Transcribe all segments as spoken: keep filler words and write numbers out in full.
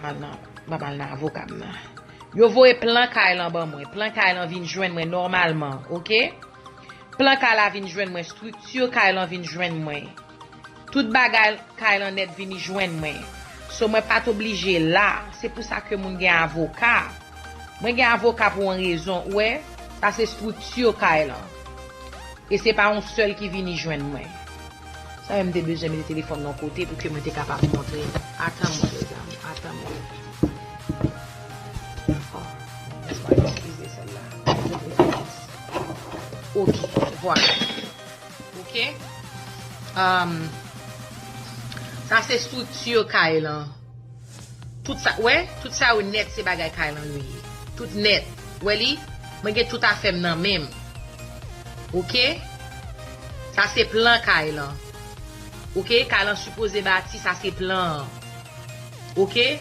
al nan, m ap al nan avoka m nan. Yo voye plan kay lan ban mwen. Plan kay lan vin jwenn mwen nòmalman, oke? Plan kay la vin jwenn mwen, estrikti kay lan vin jwenn mwen. Tout bagay kay lan nèt vini jwenn mwen. So, mwen pa t oblije la. Se pou sa ke moun gen avoka. Mwen gen avoka pou yon rezon. Ou wè, sa se estrikti kay lan. E se pa yon sèl ki vini jwenn mwen. Sa menm te bezwen mete telefòn nan kote pou ke mwen te kapab montre. Atan mwen, mezanmi, atan mwen. Oh, laisse-moi utiliser celle-là. Ok, vwala. Ok. Um, sa se estrikti kay lan. Tout sa, wè, tout sa yo nèt se bagay kay lan yo ye. Tout nèt. Wè li? Mwen gen tout afè m nan men m. Oke? Sa se plan kay lan. Oke? Kay lan sipoze bati, sa se plan an. Oke?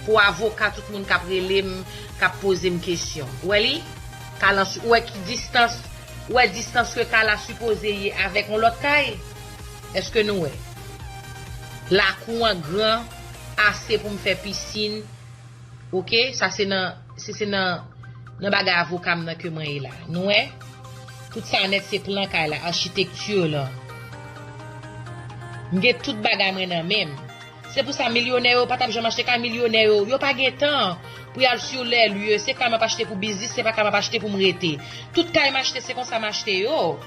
Pou avoka, tout moun k ap rele m, k ap poze m kesyon. Wè li? Kay lan, wè ki distans, wè distans ke kay la sipoze ye avèk yon lòt kay? Èske nou wè? Lakou an gran ase pou m fè pisin. Oke, sa se nan, se, se nan, nan bagay avoka m nan ke mwen ye la. Nou wè? Tout sa nèt se plan kay la, achitekti lan. M gen tout bagay mwen nan men m. Se pou sa milyonè yo pa t ap janm achte kay, milyonè yo, yo pa gen tan pou y al sou lè lye. Se kay m ap achte pou biznis, se pa kay m ap achte pou m rete. Tout kay m achte, se konsa m achte yo.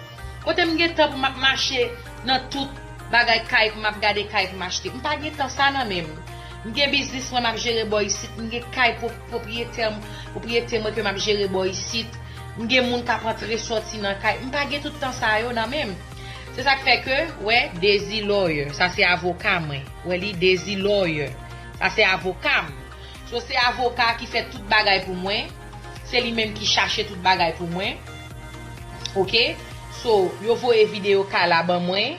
Kote m gen tan pou m ap mache nan tout bagay kay pou m ap gade kay pou m achte? M pa gen tan sa nan men m. M gen biznis mwen m ap jere bò isit, m gen kay pwo-, pwopriyetè, pwopriyete mwen ke m ap jere bò isit, m gen moun k ap antre sòti nan kay. M pa gen tout tan sa yo nan men m. Se sa k fè ke, wè, Dezi Lawyer, sa se avoka mwen. Wè li, Dezi Lawyer. Sa se avoka m. So, se avoka ki fè tout bagay pou mwen. Se li menm ki chache tout bagay pou mwen. Oke? So, yo voye videyo kay la ban mwen.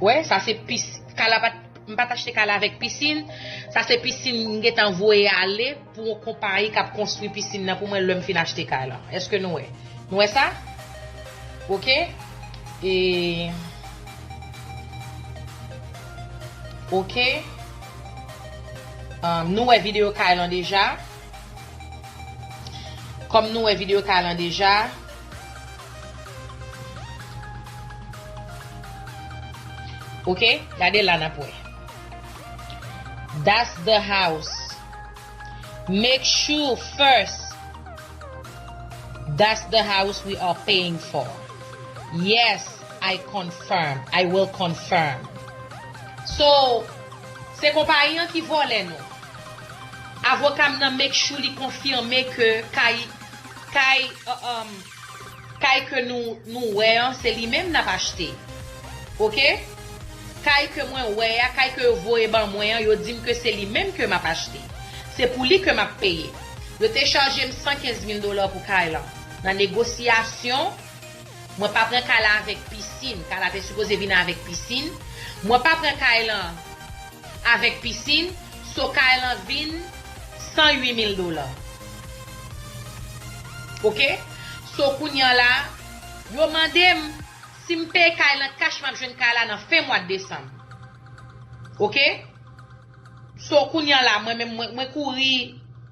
Wè, sa se pis-, kay la pa t, m pa t achte kay la avèk pisin. Sa se pisin m gentan voye ale pou yon konpayi k ap konstwi pisin nan pou mwen lè m fin achte kay la. Èske nou wè? Nou wè sa? Oke? E, oke? Um, nou wè videyo kay lan deja. Kòm nou wè videyo kay lan deja. Oke? Gade la n ap wè. That's the house. Make sure first. That's the house we are paying for. Yes, I confirm. I will confirm. So, se konpayi an ki vòlè nou. Avoka m nan make sure li konfime ke kay, kay, uh, um, kay ke nou, nou wè an, se li menm n ap achte. Oke? Kay ke mwen wè a, kay ke yo voye ban mwen an, yo di m ke se li menm ke m ap achte. Se pou li ke m ap peye. Yo te chaje m san kenz mil dola pou kay lan. Nan negosyasyon, mwen pa pran kay la avèk pisin. Kay la te sipoze vin avèk pisin. Mwen pa pran kay lan avèk pisin. So, kay lan vin san uit mil dola. Oke? So, kounye a la, yo mande m si m peye kay lan kach, m ap jwenn kay la nan fen mwa desanm. Oke? So, kounye a la, mwen menm, mwen, mwen kouri,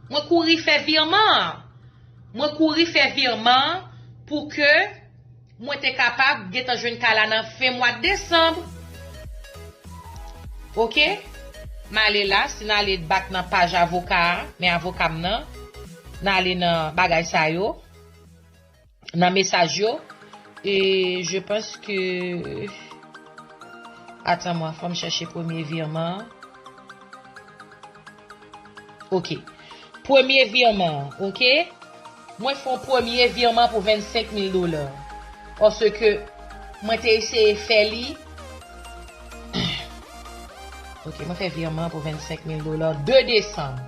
mwen kouri fè viman an. Mwen kouri fè viman an pou ke mwen te kapab gentan jwenn kay la nan fen mwa desanm. Oke? M ale la, si n ale back nan paj avoka a, men avoka m nan, n ale nan bagay sa yo, nan mesaj yo. E je pense que, atan mwen, fò m chèche premye viman an. Oke. Premye viman an, oke? Mwen fè yon premye viman pou vennsenk mil dola. Paske mwen te eseye fè li. Oke, mwen fè viman pou vennsenk mil dola de desanm.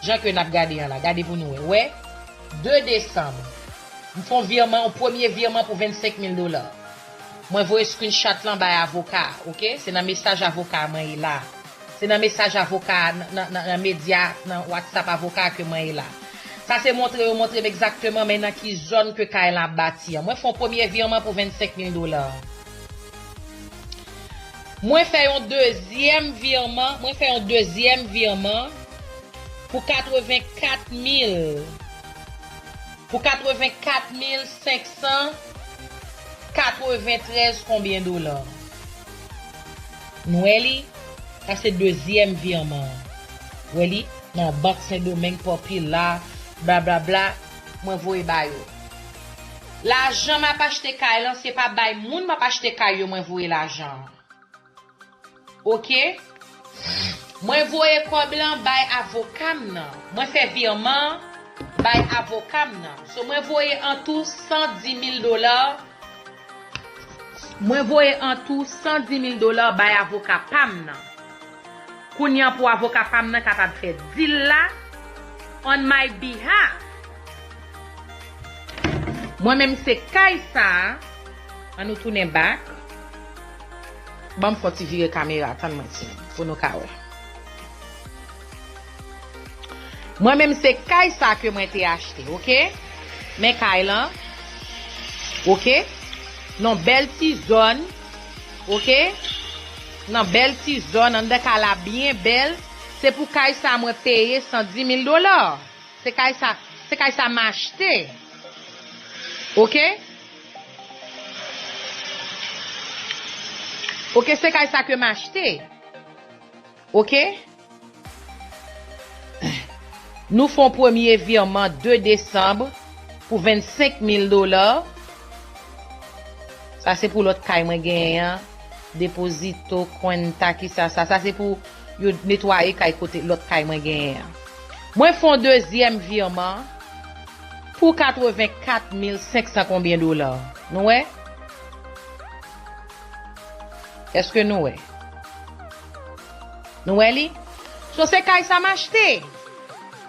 Jan ke n ap gade an la, gade pou nou wè. Wè, de desanm. M fè yon viman, yon premye viman pou vennsenk mil dola. Mwen voye screenshot lan bay avoka, oke? Se nan mesaj avoka mwen ye la. Se nan mesaj avoka, nan, nan, nan medya, nan WhatsApp avoka ke mwen ye la. Sa se montre yo montre m egzakteman men nan ki zòn ke kay lan ap bati an. Mwen fè yon premye viman pou vennsenk mil dola. Mwen fè yon dezyèm viman, mwen fè yon dezyèm viman pou katrevenkat mil, pou katrevenkat mil senk san katreventrèz konbyen dola. Nou wè li? Sa se dezyèm viman an. Wè li? Nan bank Sendomeng, Pòpila, blablabla, mwen voye ba yo. Lajan m ap achte kay lan, se pa bay moun m ap achte kay yo mwen voye lajan an. Oke? Mwen voye kòb lan bay avoka m nan. Mwen fè viman an bay avoka m nan. So, mwen voye an tou san di mil dola. Mwen voye an tou san di mil dola bay avoka pa m nan. Kounye a pou avoka pa m nan kapab fè deal la on my behalf. Mwen menm se kay sa a. An nou tounen back. Ban m fè yon ti vire kamera, tann mwen ti, pou nou ka wè. Mwen menm se kay sa ke mwen te achte, oke? Men kay lan, oke? Nan bèl ti zòn, oke? Nan bèl ti zòn, anndan kay la byen bèl. Se pou kay sa mwen peye san di mil dola. Se kay sa, se kay sa m achte. Oke? Oke, se kay sa ke m achte. Oke? Nou fè yon premye viman de desanm pou vennsenk mil dola. Sa se pou lòt kay mwen genyen an. Deposito cuenta, kisa sa? Sa se pou yo netwaye kay kote lòt kay mwen genyen an. Mwen fè yon dezyèm viman pou katrevenkat mil senk san konbyen dola. Nou wè? Èske nou wè? Nou wè li? So, se kay sa m achte.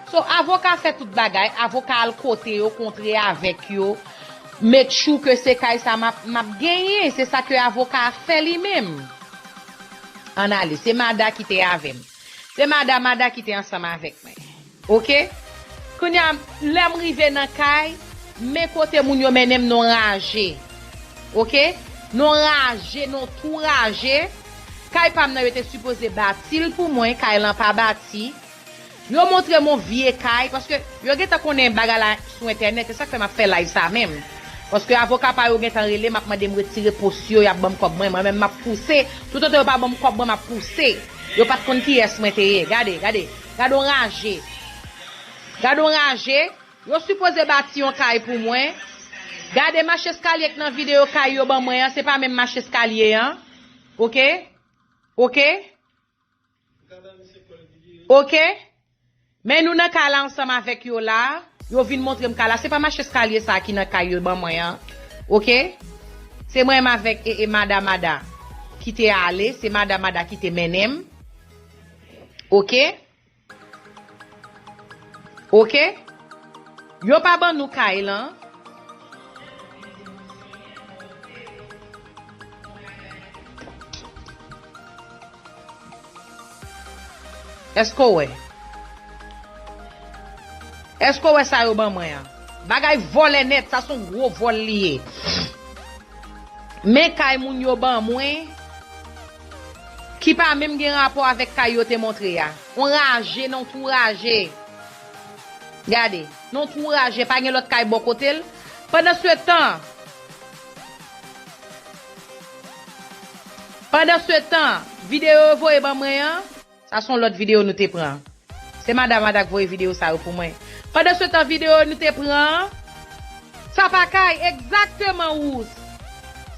So, avoka fè tout bagay. Avoka al kote yo, kontre avèk yo. Make sure ke se kay sa m ap, m ap genyen. Se sa ke avoka a fè li menm. Ann ale. Se Mada ki te avè m. Se Mada, Mada ki te ansanm avèk mwen. Oke? Kounye a, lè m rive nan kay, men kote moun yo mennen m nan raje. Oke? Nan raje, nan tou raje. Kay pa m nan, yo te sipoze bati l pou mwen, kay lan pa bati. Yo montre m yon vye kay, paske yo gentan konnen bagay la sou entènèt, se sa k fè m ap fè live sa menm. Paske avoka pa yo gentan rele m, ap mande m retire post yo, y ap ban m kòb mwen, mwen menm m ap pouse. Toutotan yo pa ban m kòb mwen, m ap pouse. Yo pa t konn kiyès mwen te ye. Gade, gade, gade yon raje. Gade yon raje. Yo sipoze bati yon kay pou mwen. Gade mach eskalye k nan videyo kay yo ban mwen an, se pa menm mach eskalye an. Oke? Oke? Oke? Men nou nan kay la ansanm avèk yo la. Yo vin montre m kay la. Se pa mach eskalye sa ki nan kay yo ban mwen an. Oke? Se mwen menm avèk e, e Mada Mada ki te ale. Se Mada Mada ki te mennen m. Oke? Oke? Yo pa ban nou kay lan. Èske w wè? Èske w wè sa yo ban mwen an? Bagay vòlè nèt, sa se yon gwo vòl li ye. Men kay moun yo ban mwen, ki pa menm gen rapò avèk kay yo te montre a. On raje, nan tou raje. Gade, nan tou raje, pa gen lòt kay bò kote l. Pandan se tan, pandan se tan, videyo yo voye ban mwen an, sa se yon lòt videyo nou te pran. Se Mada Mada k voye videyo sa yo pou mwen. Pandan se tan videyo nou te pran an, sa pa kay, egzakteman, Wous.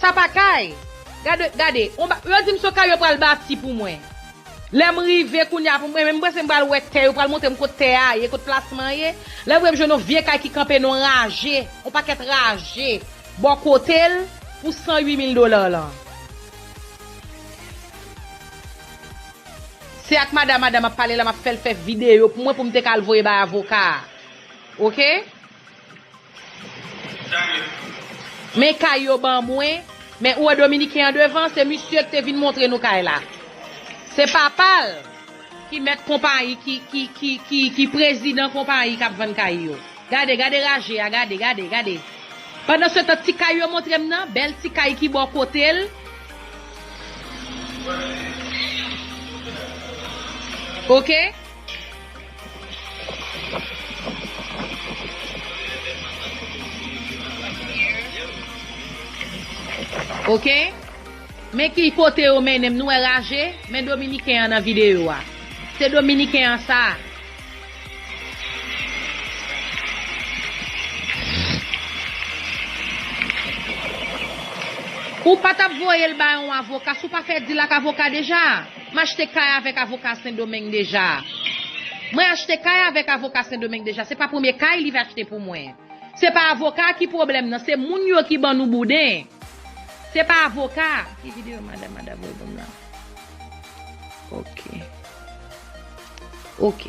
Sa pa kay. Gade, gade, on ba, yo di m se kay yo pral bati pou mwen. Lè m rive kounye a pou mwen, men m panse m pral wè tè, yo pral montre m kot tè a ye, kot plasman an ye. Lè m rive m jwenn yon vye kay ki kanpe nan raje, yon pakèt raje, bò kote l, pou san uit mil dola lan. Se ak Mada Mada m ap pale la, m ap fè l fè videyo pou mwen, pou m te ka al voye bay avoka a. Oke? Men kay yo ban mwen, men ou wè Dominiken an devan, se misye k te vin montre nou kay la. Se papa l ki mèt konpayi, ki, ki, ki, ki, ki prezidan konpayi k ap vann kay yo. Gade, gade raje a, gade, gade, gade. Pandan se tan, ti kay yo montre m nan, bèl ti kay ki bò kote l. Ok? Ok? Men ki kote yo mennen m, nou wè raje? Men dominiken an nan videyo a. Se dominiken an sa. Ou pa t ap voye l bay yon avoka si w pa fè dil ak avoka deja? M achte kay avèk avoka Sendomeng deja. Mwen achte kay avèk avoka Sendomeng deja. Se pa premye kay li achte pou mwen. Se pa avoka ki pwoblèm nan, se moun yo ki ban nou bouden. Se pa avoka. Ki videyo madan, madan voye ban m nan? Ok. Ok.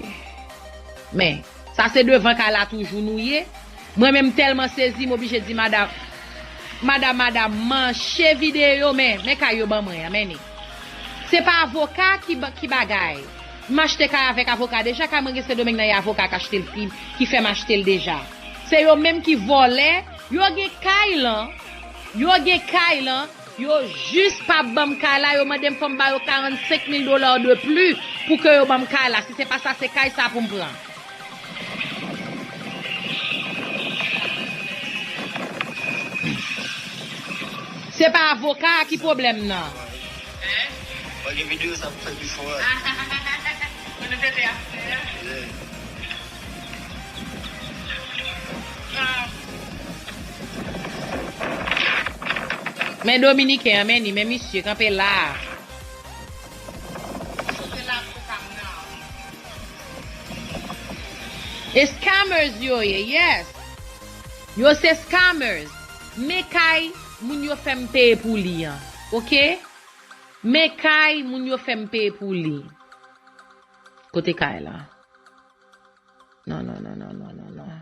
Men, sa se devan kay la toujou nou ye. Mwen menm tèlman sezi, m oblije di madan, madan, madan, manche videyo, men, men kay yo ban mwen an, men ni. Se pa avoka ki, ba- ki bagay. M achte kay avèk avoka deja, kay mwen gen Sendomeng nan, e avoka k achte l ki, ki fè m achte l deja. Se yo menm ki vòlè, yo gen kay lan, yo gen kay lan, yo jis pa ban m kay la, yo mande m fò m ba yo karannsenk mil dola de plis pou ke yo ban m kay la. Si se pa sa, se kay sa pou m pran. Se pa avoka a ki pwoblèm nan. Mwen gen videyo sa pou fè pi fò a. Mwen nou tete ap fè a. Yeah. Men dominiken an, men ni, men misye kanpe la. Scammers yo ye, yes. Yo se scammers. Men kay moun yo fè m peye pou li an. Ok? Men kay moun yo fè m peye pou li. Kote kay la? Non, non, non, non, non, non, non.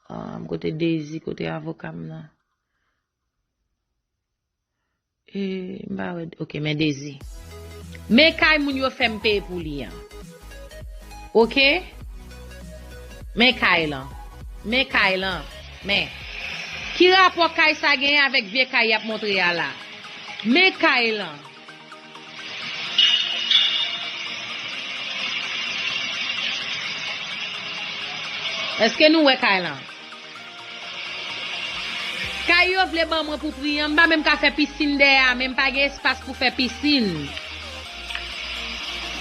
Ah, kote Dezi, kote avoka m nan? E, m pa wè, ok, men Dezi. Men kay moun yo fè m peye pou li an. Ok? Men kay lan. Men kay lan. Men. Ki rapò kay sa genyen avèk vye kay y ap montre a la? Men kay lan. Èske nou wè kay lan? Kay yo vle ban mwen pou pri an, m pa menm ka fè pisin dèyè a, men m pa gen espas pou fè pisin.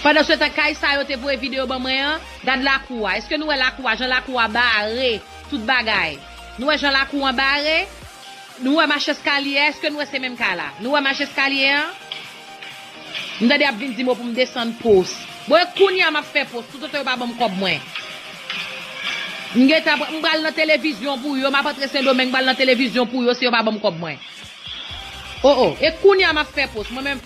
Pandansetan, kay sa yo te voye videyo ban mwen an, gad lakou a. Èske nou wè lakou a, jan lakou a bare, tout bagay? Nou wè jan lakou an bare? Nou wè mach eskalye a? Èske nou wè se menm kay la? Nou wè mach eskalye an? M tande y ap vin di m pou m desann pòs. Bon, e kounye a m ap fè pòs, toutotan yo pa ban m kòb mwen. M gentan, m pral nan televizyon pou yo, m ap antre Sendomeng, m pral nan televizyon pou yo si yo pa ban m kòb mwen. O, o, e kounye a m ap fè pòs. Mwen menm,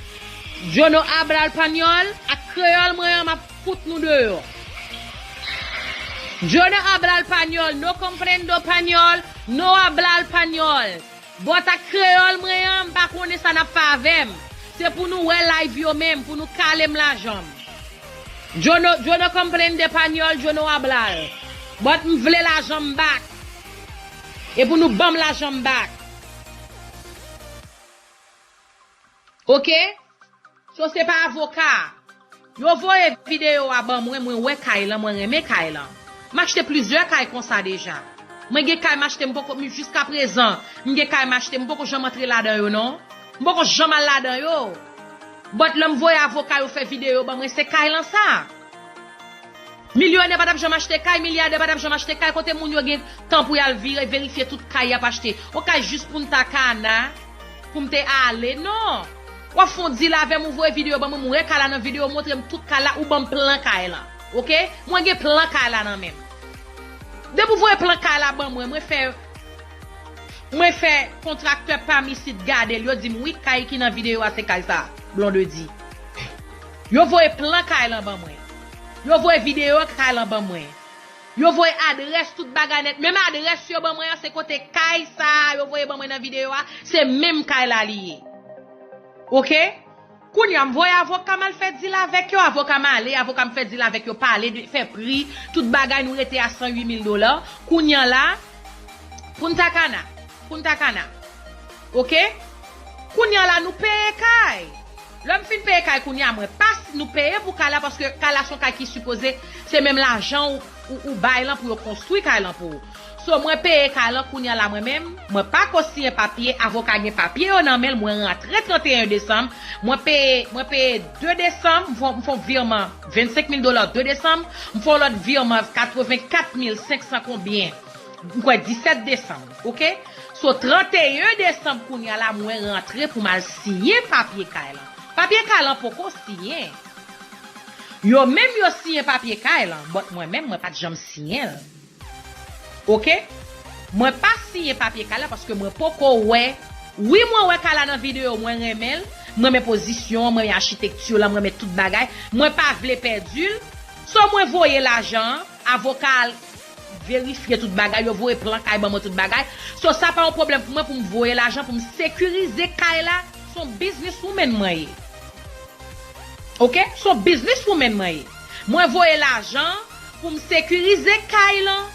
yo no hablar español, ak kreyòl mwen an, m ap fout nou deyò. Yo no hablar español, no comprendo español, no hablar español. But ak kreyòl mwen an, m pa konnen sa n ap fè avè m. Se pou nou wè live yo menm, pou nou kale m lajan m. Yo no, yo no comprende español, yo no hablar. But m vle lajan m back. E pou nou ban m lajan m back. Ok? So, se pa avoka. Yo voye videyo a ban mwen, mwen wè kay lan, mwen renmen kay lan. M achte plizyè kay konsa deja. Mwen gen kay m achte, m poko, m, jiskaprezan, m gen kay m achte, m poko janm antre ladan yo, non. M poko janm al ladan yo. But lè m voye avoka yo fè videyo ban mwen, se kay lan sa. Milyonè pa t ap janm achte kay, milyadè pa t ap janm achte kay, kote moun yo gen tan pou y al vire, verifye tout kay y ap achte. Yon kay jis Punta Cana, pou m te ale, non. W ap fè yon dil avè m, ou voye videyo ban mwen, m wè kay la nan videyo, montre m tout kay la, ou ban m plan kay la. Ok? Mwen gen plan kay la nan men m. Depi w voye plan kay la ban mwen, mwen fè Mwen fè kontraktè pa m isit gade l, yo di m, wi, kay ki nan videyo a, se kay sa, Blondedy. Yo voye plan kay lan ban mwen. Yo voye videyo kay lan ban mwen. Yo voye adrès, tout bagay nèt. Menm adrès yo ban mwen an, se kote kay sa a yo voye ban mwen nan videyo a, se menm kay la li ye. Oke? Kounye a, m voye avoka m al fè dil avèk yo. Avoka m ale, avoka m fè dil avèk yo, pale de, fè pri, tout bagay, nou rete a san uit mil dola. Kounye a la, Punta Cana, Punta Cana. Oke? Kounye a la, nou peye kay. Lè m fin peye kay kounye a, mwen pa, nou peye pou kay la, paske kay la se yon kay ki sipoze, se menm lajan ou, ou, ou bay lan pou yo konstwi kay lan pou ou. So, mwen peye kay lan kounye a la, mwen menm, mwen pa ko siyen papye, avoka gen papye yo nan men l, mwen rantre trannteyen desanm, mwen peye, mwen peye de desanm, m fè, m fè yon vireman vennsenk mil dola de desanm, m fè yon lòt vireman katrevenkat mil senksan konbyen, m kwè disèt desanm, oke? So, trannteyen desanm kounye a la, mwen rantre pou m al siyen papye kay lan. Papye kay lan poko siyen. Yo menm yo siyen papye kay lan, but mwen menm, mwen pa t janm siyen l. Oke? Mwen pa siyen papye kay la paske mwen poko wè. Wi, mwen wè kay la nan videyo, mwen renmen l. Mwen renmen pozisyon an, mwen renmen achitekti lan, mwen renmen tout bagay. Mwen pa vle pèdi l. So, mwen voye lajan an, avoka al verifye tout bagay, yo voye plan kay ban mwen, tout bagay. So, sa pa yon pwoblèm pou mwen pou m voye lajan, pou m sekirize kay la. Se yon business woman mwen ye. Oke? Se yon business woman mwen ye. Mwen voye lajan pou m sekirize kay lan.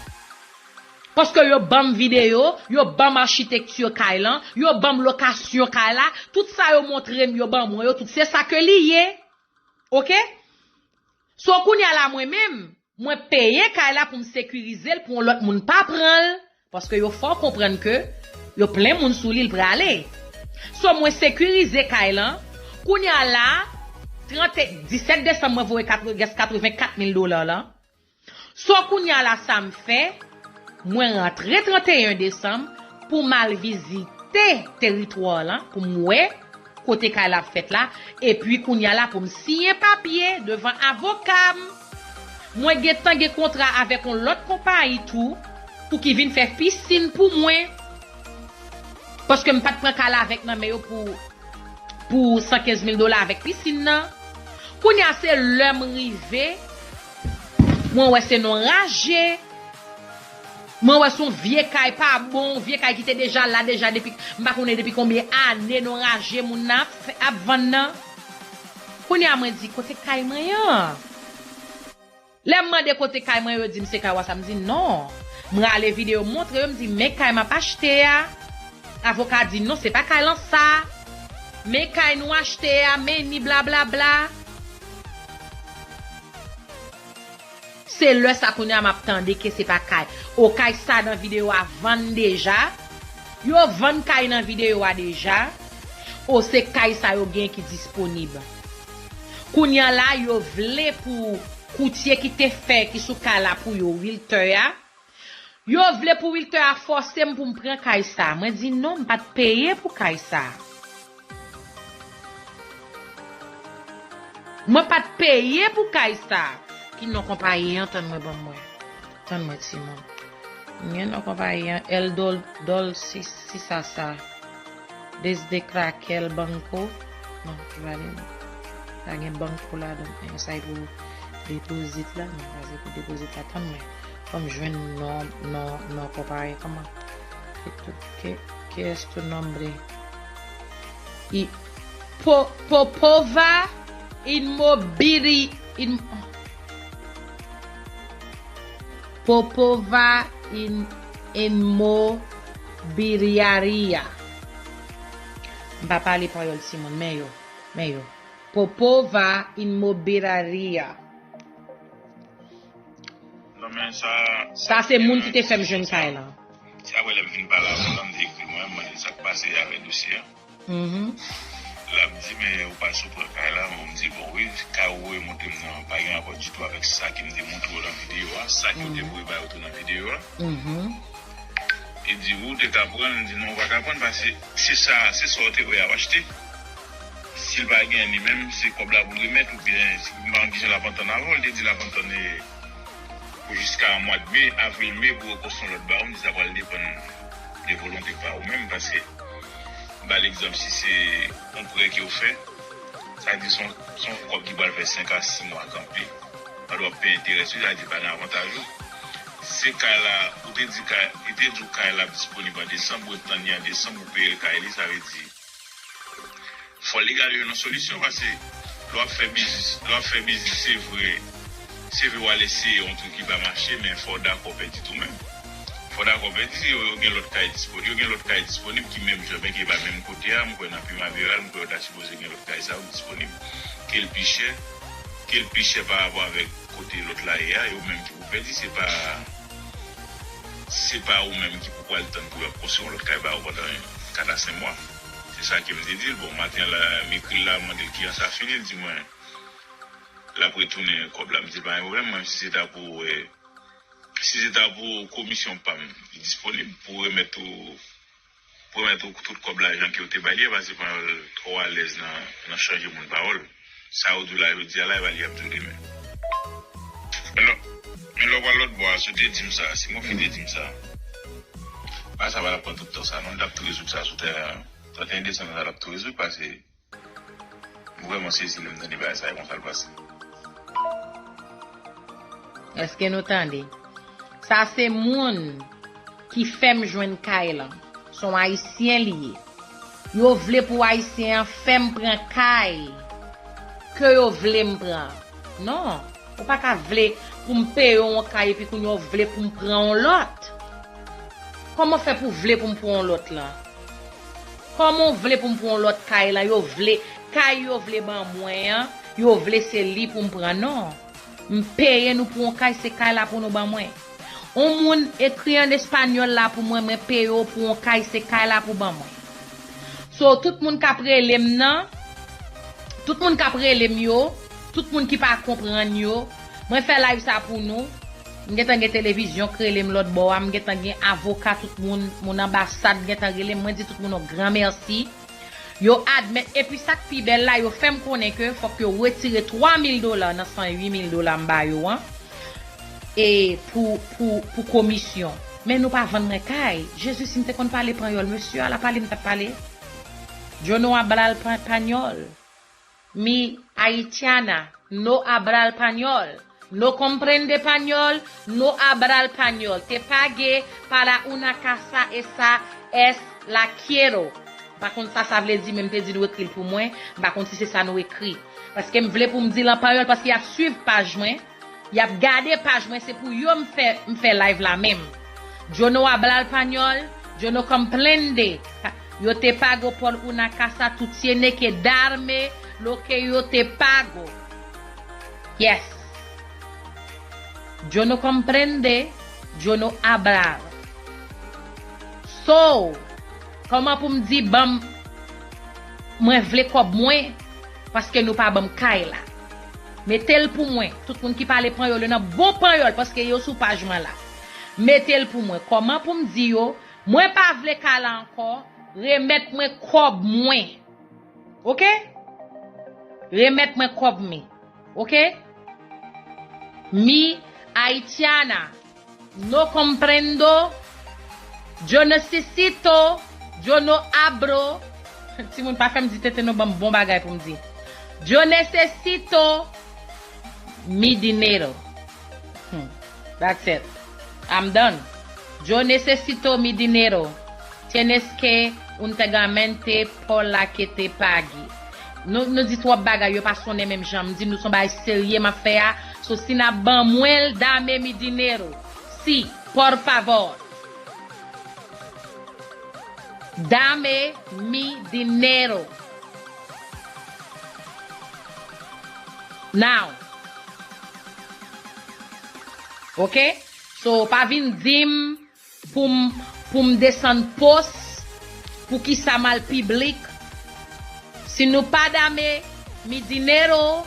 Paske yo ban m videyo, yo ban m achitekti kay lan, yo ban m lokasyon kay la, tout sa yo montre m, yo ban mwen yo, tout se sa ke li ye. Oke? So, kounye a la, mwen menm, mwen peye kay la pou m sekirize l, pou yon lòt moun pa pran l, paske yo fè w konprann ke yo plen moun sou li, l prale. So, mwen sekirize kay lan. Kounye a la, trannte, disèt desanm, mwen voye katreven, katrevenkat mil dola lan. So, kounye a la, sa m fè, mwen rantre trannteyen desanm pou m al vizite teritwa lan, pou m wè kote kay la ap fèt la, epi kounye a la pou m siyen papye devan avoka m. Mwen gentan gen kontra avèk yon lòt konpayi tou, pou ki vin fè pisin pou mwen. Paske m pa t pran kay la avèk nan men yo pou, pou san kenz mil dola avèk pisin nan. Kounye a se lè m rive, mwen wè se non raje. Mwen wè se yon vye kay pa bon, vye kay ki te deja la deja depi, m pa konnen depi konbyen ane non raje moun nan ap fè, ap vann nan. Kounye a mwen di, kote kay mwen an? Lè m mande kote kay mwen, yo di m se kay w a sa, m di non. M rale videyo, m montre yo, m di men kay m ap achte a. Avoka di non, se pa kay lan sa. Men kay nou achte a, men ni blablabla. Se lè sa kounye a m ap tande ke se pa kay. O kay sa nan videyo a vann deja. Yo vann kay nan videyo a deja. O se kay sa yo gen ki disponib. Kounye a la, yo vle pou koutye ki te fè ki sou kay la pou yo, realtor a. Yo vle pou realtor a fòse m pou m pran kay sa. Mwen di non, m pa t peye pou kay sa. Mwen pa t peye pou kay sa. Ki non konpayi an, tann mwen, ban mwen. Tann mwen, timoun. M gen non konpayi an, El Dol, Dol si, si sa sa. Desde Krakel Banco. Non, ki pa li non. Sa gen Banco ladan. Men sa e pou depozit la. Men sa se pou depozit la. Tann mwen. Fò m jwenn non, non, non konpayi. Kòman? Ke, ke, ke es tu nombre? I, po, Popova Inmobili, in, Popova in, Inmobiliaria. M pa pale panyòl, timoun, men yo, men yo. Popova Inmobiliaria. Non, men sa, sa se moun ki te fè m jwenn kay lan. Se apre lè m fin pale avè l, m te ekri mwen, m mande l sa k pase avè dosye a. Mhm. L ap di, men ou pa sou pran kay la, mwen m di, bon, wi, kay ou voye montre m nan pa gen rapò ditou avèk sa ke m te montre w nan videyo a, sa ke w te voye bay yo tou nan videyo a. Mhm. Li di, wi, ou te ka pran l, m di, non, ou pa ka pran l, paske se sa, se sa w te wè a w achte. Si l pa gen li menm, se kòb la pou l remèt, oubyen, si m pa konn kijan l ap antann avè w, li te di l ap antann, e, pou jiska mwa de me, avril, me, pou rekonstwi yon lòt ba ou, m di sa pral depann de volonte pa ou menm, paske, ba l egzanp, si se yon prè ke w fè, sa di se yon, se yon kòb ki pral fè senk a sis mwa kanpe, pandan w ap peye enterè sou li, sa di pa gen avantaj ou. Se kay la, ou te di kay, li te di w kay la ap disponib an desanm, ou ret tann li an desanm, ou peye l kay li, sa vle di, fò legal yo nan solisyon, paske lè w ap fè biznis, lè w ap fè biznis, se vre, se vre w al eseye yon trik ki pa mache, men fò w dakò pèdi tou menm. Fò dakò, Pèdi, yo, yo gen lòt kay disponib, yo gen lòt kay disponib ki menm jan, men ki pa menm kote a, m kwè nan Primavera, m kwè yo ta sipoze gen lòt kay sa yo disponib. Ke l pi chè, ke l pi chè pa rapò avèk kote lòt la ye a, yo menm ki pou pèdi, se pa, se pa ou menm ki pou pral tann pou yo ap konstwi yon lòt kay ba ou pandan kat a senk mwa. Se sa ke m te di l. Bon, maten an la, m ekri l la, m mande l kijan sa fini, l di mwen, l ap retounen kòb la. M di l pa gen pwoblèm, mwen, si se ta pou, eh, si se ta pou komisyon pa m, li disponib pou remèt ou, pou remèt ou tout kòb la jan ke w te ba li a, paske panyòl twò alèz nan, nan chanje moun pawòl. Sa yo di w la jodi a la, e pa li y ap di w demen. Men lè, men lè w pral lòt bò a, si w te di m sa, si mwen fin te di m sa, bagay sa pa t ap pran tout tan sa, non, l t ap tou rezoud sa sou tèren an. Trannteyen desanm nan, sa t ap tou rezoud, paske M vrèman sezi lè m tande bagay sa yo konsa l pase. Èske nou tande? Sa se moun ki fè m jwenn kay lan. Se yon Ayisyen li ye. Yo vle pou Ayisyen an fè m pran kay ke yo vle m pran. Non, ou pa ka vle pou m peye yon kay epi kounye a w vle pou m pran yon lòt. Kòman w fè pou w vle pou m pran yon lòt lan? Kòman w vle pou m pran yon lòt kay lan? Yo vle, kay yo vle ban mwen an, yo vle se li pou m pran. Non. M peye nou pou yon kay, se kay la pou nou ban mwen. On moun ekri an espanyòl la pou mwen, mwen peye w pou yon kay, se kay la pou ban mwen. So, tout moun k ap rele m nan, tout moun k ap rele m yo, tout moun ki pa konprann yo, mwen fè live sa pou nou. M gentan gen televizyon k rele m lòt bò a, m gentan gen avoka, tout moun, moun anbasad gentan rele m. Mwen di tout moun yon gran mèsi. Yo admèt, epi sa k pi bèl la, yo fè m konnen ke fòk yo retire twa mil dola nan san uit mil dola m ba yo an, e pou, pou, pou komisyon. Men nou pa vann mwen kay. Jezi, si m te konn pale panyòl, mesye a la pale m t ap pale. Yo no hablar pa-, español. Mi haitiana, no habla español. No comprende español, no habla español. Te pague para una casa, esa es la quiero. M pa konn sa sa vle di, men m te di nou ekri l pou mwen. M pa konn si se sa nou ekri. Paske m vle pou m di l an panyòl, paske y ap swiv paj mwen. Y ap gade paj mwen, se pou yo m fè, m fè live la menm. Yo no habla español, yo no comprende. Yo te pago por una casa, tú tienes que darme lo que yo te pago. Yes. Yo no comprende, yo no habla. So, kòman pou m di ban m, mwen vle kòb mwen, paske nou pa ban m kay la. Mete l pou mwen. Tout moun ki pale panyòl, yo nan bon panyòl, paske yo sou paj mwen la. Mete l pou mwen. Kòman pou m di yo, mwen pa vle kay la ankò, remèt mwen kòb mwen. Oke? Remèt mwen kòb mwen. Oke? Mi haitiana. No comprendo. Yo necesito. Yo no hablo. Timoun, pa fè m di tenten non, ban m bon bagay pou m di. Yo necesito mi dinero. Hmm. That's it. I'm done. Yo necesito mi dinero. Tienes que únicamente por la que te pague. Nou, nou di twòp bagay, yo pa sonnen menm jan. M di nou se yon bagay serye m ap fè a. So, si n ap ban mwen l, dame mi dinero. Si, por favor. Dame mi dinero. Now. Ok? So, pa vin di m pou m, pou m desann post, poukisa m al piblik. Si nou pa dame mi dinero,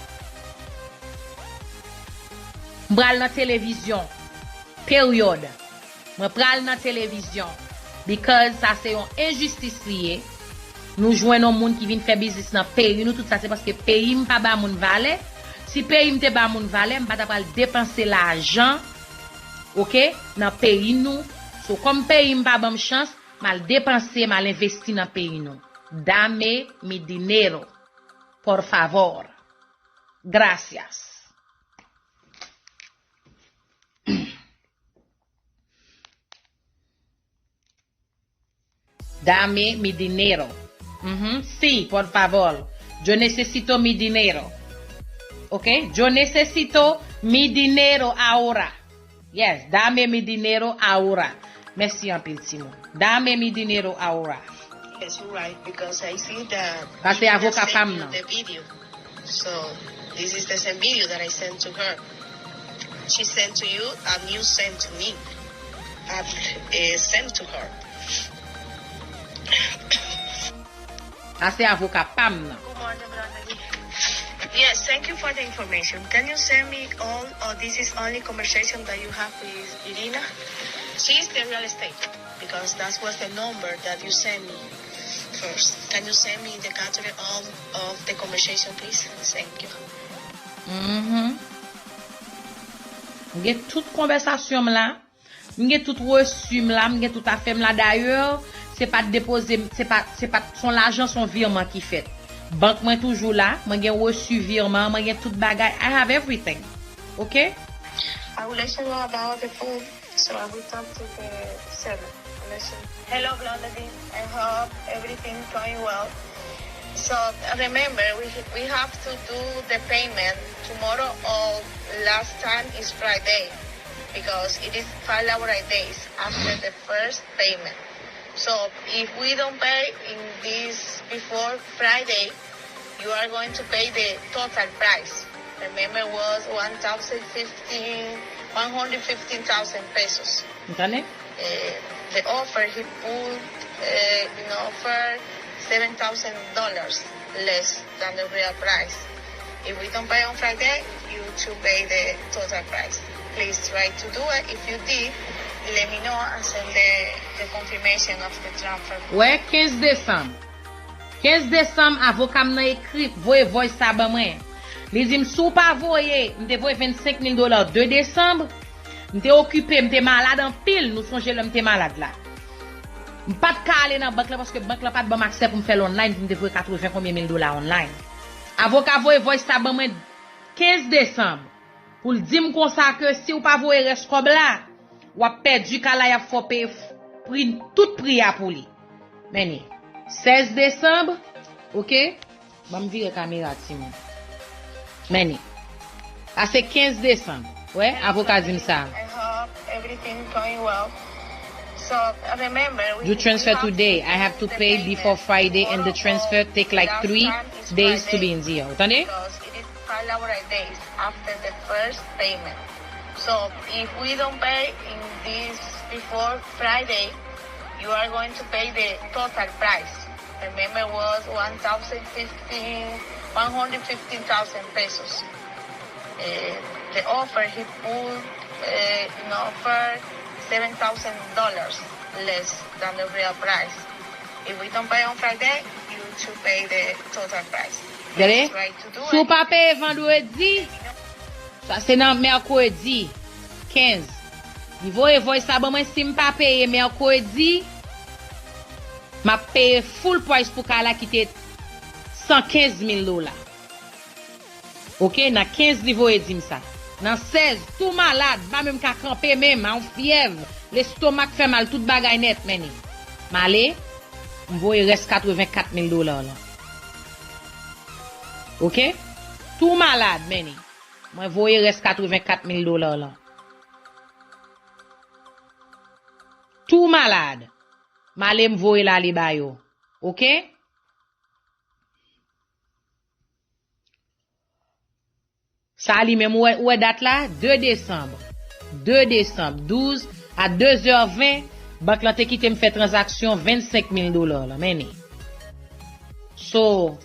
m pral nan televizyon. Peryòd. Mwen pral nan televizyon. Because sa se yon enjistis li ye. Nou jwenn yon moun ki vin fè biznis nan peyi nou, tout sa se paske peyi m pa ba moun valè. Si peyi m te ba moun valè, m pa ta pral depanse lajan, oke, nan peyi nou. So, kòm peyi m pa ban m chans, m al depanse, m al envesti nan peyi nou. Dame mi dinero, por favor. Gracias. Dame mi dinero. Mhm. Sí, por favor. Yo necesito mi dinero. Ok? Yo necesito mi dinero ahora. Yes, dame mi dinero ahora. Mèsi anpil, timoun. Dame mi dinero ahora. Yes, you're right, because I see that Pase Irina avoka pa sent m you nan. The video. So, this is the same video that I sent to her. She sent to you, and you sent to me. I uh, sent to her. Pase avoka pa m nan. Good morning, Brother Lee. Yes, thank you for the information. Can you send me all, or this is only conversation that you have with Irina? She's the real estate, because that was the number that you sent me first. Can you send me the capture all of the conversation, please? Thank you. Mhm. M gen tout konvèsasyon m la. M gen tout resi m la, m gen tout afè m la. Dayè, se pa t depoze, se pa, se pa t, se yon lajan, se yon virman ki fèt. Bank mwen toujou la, mwen gen resi virman, mwen gen tout bagay. I have everything. Ok? I will let you know about the food, so I will talk to the seller. I'll let you know. Hello, Blondedy. I hope everything going well. So remember, we we have to do the payment tomorrow or last time is Friday, because it is five laboral days after the first payment. So if we don't pay in this before Friday, you are going to pay the total price. Remember, it was one thousand fifteen, one hundred fifteen thousand pesos. Ou tande? Uh, the offer he put uh, in offer seven thousand dollars less than the real price. If we don't pay on Friday, you to pay the total price. Please try to do it. If you did, let me know and send the, the confirmation of the transfer. Wè, kenz desanm. Kenz desanm, avoka m nan ekri, voye voice sa ban mwen. Li di m, si w pa voye, m te voye vennsenk mil dola de desanm. M te okipe, m te malad anpil, nou sonje lè m te malad la. M pa t ka ale nan bank la paske bank la pa t ban m aksè pou m fè l online, pou m te voye katreven konbyen mil dola online. Avoka voye voice sa ban mwen kenz desanm. Pou l di m konsa ke si w pa voye rès kòb la, w ap pèdi kay la, y ap fè w peye pri, tout pri a pou li. Men ni. Sèz desanm, ok? Ban m vire kamera, timoun. Men ni. Sa se kenz desanm. Wè, avoka di m sa. I hope everything going well. So remember, we You transfer we have today. To I have to do the pay payment before Friday, and the tomorrow transfer or take like last three time is days to Friday, be in the air. Ou tande? Because it is five laboral days after the first payment. So if we don't pay in this before Friday, you are going to pay the total price. Remember, it was one thousand fifteen, one hundred fifteen thousand pesos. Uh, the offer he put uh, in offer seven thousand dollars less than the real price. If we don't pay on Friday, you to pay the total price. Gade, Try to do si w it. Pa peye vandredi, sa se nan mèkredi kenz. Li voye voice sa ban mwen, si m pa peye mèkredi, m ap peye full price pou kay la ki te san kenz mil dola. Ok, nan kenz li voye di m sa. Nan sèz, tou malad, m pa menm ka kanpe menm, a yon fyèv, lestomak fè mal, tout bagay nèt, men ni. M ale, m voye rès katreven kat mil dola lan. Ok? Tou malad, men ni. Mwen voye rès katreven kat mil dola lan. Tou malad. M ale, m voye l ale ba yo. Ok? Sa li menm, ou wè, ou wè dat la? De desanm. De desanm, douz a de zè ven, bank lan te kite m fè tranzaksyon vennsenk mil dola lan. Men ni. So,